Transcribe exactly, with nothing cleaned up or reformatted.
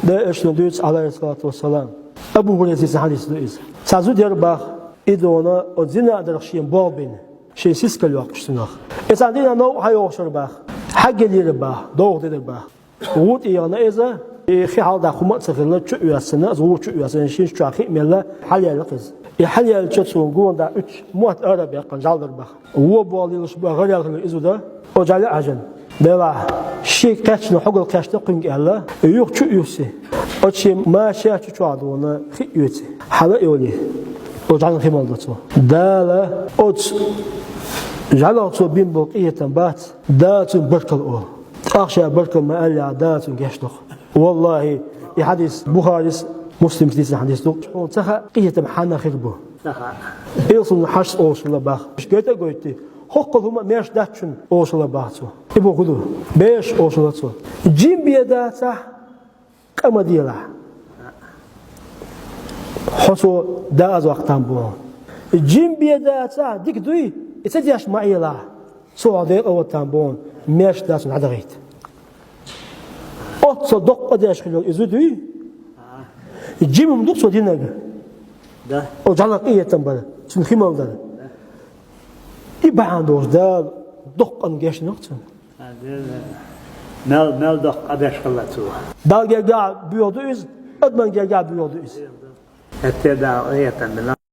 Дала элчано дуьйцу, Ӏалайхиссалату вассалам. Абу Хурайрас дийцина хьадис ду иза. Цхьа зуда яра боху, и дуьйна оцу зина а дарх шен болх бина, шен сискал йоккхуш цунах. И цхьана дийнахь новкъа хьайогӀуш яра боху. Хьагелира боху, довха динарг боху. ГӀу тӀе яхана иза, и хи хьалха хӀума а ца хилла, чу а оьцна, иза гӀу чу а оьцна, шен чохь хи а мелла, хьалаяьлла иза. И хьалаяьллачу цо гонах уьттуш мотт ара а баьккхина, жӀаьла дара боху. Вон болх лелош боху гӀараяьлла хилла иза зуда, оцу жӀаьла а хьаьжна. Делахь, шега кхаьчна хьогалла кхаьчна кхуьнга аьлла, юха чу а юьсси. Оцу шен машен чу чохь дуьйна хи а оьций. Хьала а йолий, оцу жӀаьлан хи мел до цо. Дала оцу жӀаьлах цо бина болу къинхетам бац, Дала цунна баркалла олу. ТӀаккха ша баркалла ма аьллехь, Дала цунна гечдо. Валлахи, и хьадис Бухарис, Муслимс дийцина хьадис ду. Хьуна ца хаьа, къинхетам хьанна хир бу. Ца хаьа. Илсунна хьашт олуш хилла боху. Гайта а гойтий, хӀоккхул хӀума а меш дац шуна олуш хилла боху цо. И бохург ду, беш олуш хилла цо. Жима бен дацахь, къа ма делахь. Хьо цо дакъаза ваккха там боху. Жима бен дацахь, дика дуй, и ца деш ма Ӏелахь. Цо хьо декъал ван там боху, меш дац хьуна дӀадахийта. Оццул доккха къа деш хилла и зуда дуй? Жима хӀума ду цо динарг? Да. Оцу жӀаьлах къинхетам бар, цуьнан хи мел дар. И бахьана долуш Дала доккха къа гечдина цунна. Мел, мел доккха къа деш хилла цо. Далла гергахь боьха ду иза, адамна гергахь боьха ду иза. ХӀетте а Дала къинхетам бина.